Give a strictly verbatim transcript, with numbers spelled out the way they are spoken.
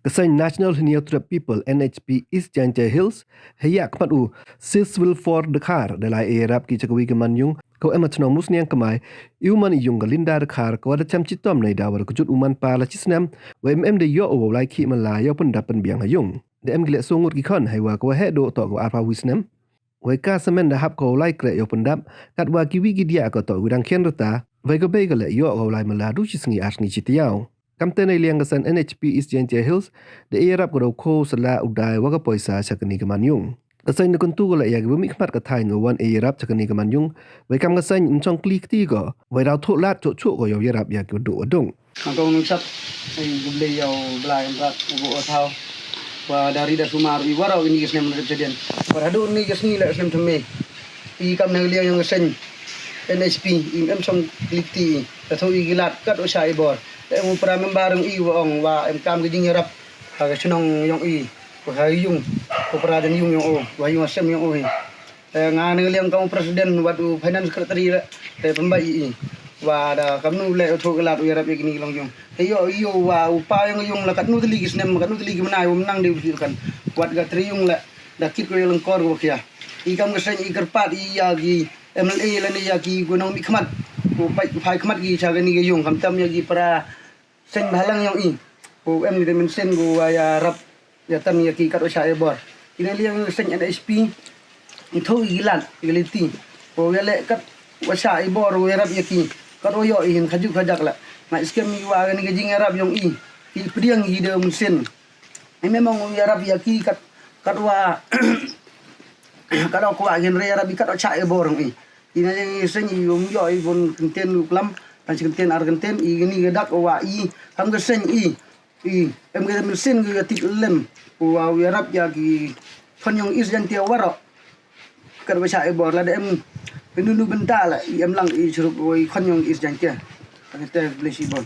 Ka seiñ National Hynñiewtrep People, N H P, East Jaintia Hills, hei yahkhmat u Siswilfor Dkhar da lai e yarap ki cha kawi ka manyung kawa em ha chnong Musniang Kmai, iwa man i yung ka Linda Dkhar kawa da cham chitom neidaw wa da kjut u manpa la chi snem, wa im em da yoh u wow lai khih mylla yow pyndap pynbiang ha yung. Da em ki leh soo ngut ki khon heiwa kawa heh dooh toh kawa arphaw wi snem. Wei ka samen da hap ko u lai kreh yow pyndap, katwa kiwi ki diah ko toh u dang khian rta, wei ka bei ka leh yoh ko u lai mylla du chi sngi ar sngi chi tayaaw. Kamtæ neiliang ka seiñ N H P East Jaintia Hills da e yarap ko da u khoo, u sla, u dai wa ka poisa cha kani ka manyung. Ka seiñ da kyntu ko leh ya kiwa mihkhmat ka thaiñ wow wan e yarap cha kani ka manyung, wei kam ka seiñ ym chong kli kti ko, wei daw thooh laad chooh chooh ko yow yarap ya kiwa duk wa duk. Nga kong Nongsap, e, khublei ya u Blai Kynrad, u booh u thaw, wa da ri da sumar i waroh kini ki snem rep chadien. Wa hadooh kini ki sngi leh snem thymme, i kam na ka liang yong ka seiñ N H P, im em chong kli kti i, da thooh i ki laad kat wa chah i bor. Em u para member yong i wa ong wa emkaam ka jingyarap ha ka chnong yong i, wa ha yung, u para jan yung yong o, wa yung ha sem yong o hi. Te nga na ka liang kam u president wad u finance secretary leh, te pynbait i, wa da kamnu leh u thooh ki laad u yarap ya kini ki longyung. Te yoh i yow wa u pa yong ka yung la katnu tylli ki snem, katnu tylli ki bnai wa ym nang de u sih kan. Wat ka tre yung leh da kit ko ya lyngkor kawa khia. I kam ka seiñ i kyrpaad i ya ki M L A lane ya ki kiwa nongmihkhmat, u pait phai khmat ki cha kani ka yung, khamtam ya ki para seiñ bhalang yong i, u em kitæ mynsien kawa yarap yatan ya ki katwa chah i bor. Kini liang ka seiñ N H P, i thooh i ki laad, i ki lynti, wow yaleh katwa chah i bor wow yarap ya ki, katwa yoh i hin khajuh khajak leh. Nga skhem i wa kani ka jingyarap yong i, i pdiang i de mynsien. Im em ong u yarap ya ki kat, katwa, katwa kwah hynre yarap i katwa chah i bor yong i. Kini liang ka seiñ i ym yoh i boon kyntien u klam, tang chi kyntien ar kyntien, i kani ka dak wa i kam ka seiñ i, i em ka mynsien ka tik lem, wa u yarap ya ki khon yong East Jaintia waroh katwa chah i bor. Lada em kynnu bynta leh i emlang i chirup wa i khon yong East Jaintia. Te khublei chiboon.